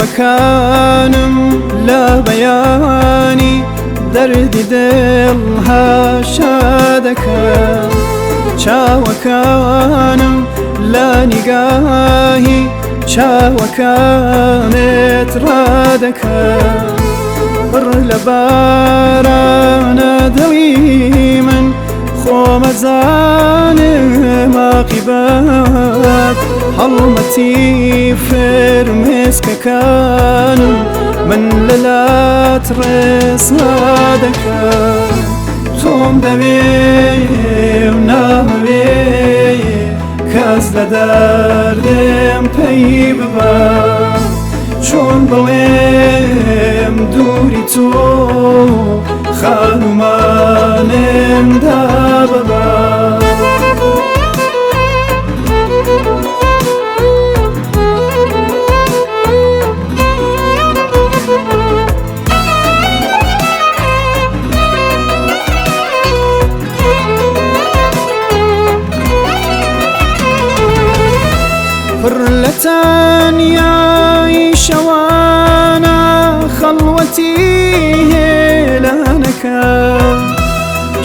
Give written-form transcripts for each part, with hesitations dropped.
چاوەکانم لە بەیانی دەردی دڵ هاشا دەکەن، چاوەکانم لە نیگاهی چاوەکانت ڕادەکەن. پڕ لە بارانە دڵی من، خۆمەزانم عاقبەت هەڵمەتی فرمێسکەکانم من لەلات ڕێسما دەکەم. تۆم دەوێ و نامەوێ کەس لە دەردم پەی ببا، چۆن بڵێم دووری تۆ خانومانم داببا. پڕ لە تەنیایی شەوانە خەڵوەتی هێلانەکە،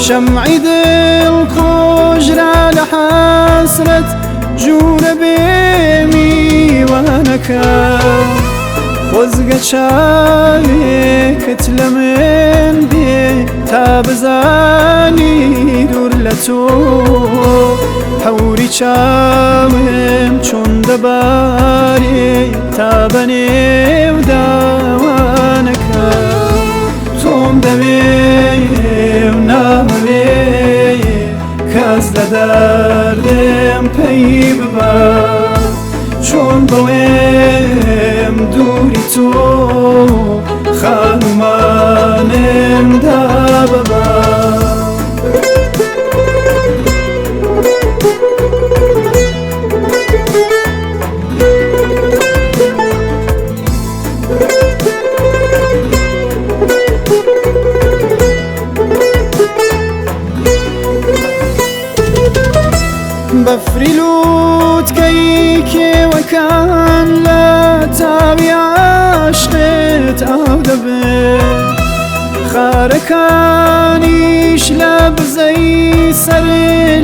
شەمعی دڵ کۆژرا لە حەسرەت ژوورە بێ میوانەکە. خۆزگە چاوێکت لە من بێ تا بزانی دوور لە تۆ هەوری چاوم چۆن دەبارێ تا بەنێو داوانەکە. تۆم دەوێ و نامەوێ کەس لە دەردم پەی ببا، چۆن بڵێم دووری تۆ خانومانم داببا. بەفری لووتکەی کێوەکان لە تاوی عاشقت ئاو دەبێ، خارەکانیش لە بزەی سەر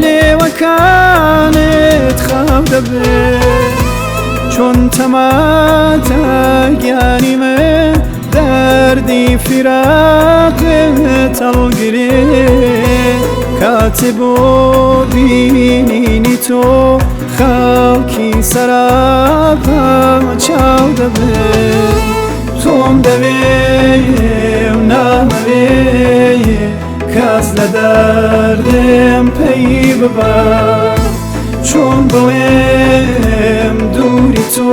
لێوەکانت خاو دەبێ. چۆن تەماتە گیانی من دەردی فیراقت هەڵگرێ، کاتێ بۆ بینینی تۆ خەڵکی سەراپا چاو دەبێ. تۆم دەوێ و نامەوێ کەس لە دەردم پەی ببا، چۆن بڵێم دووری تۆ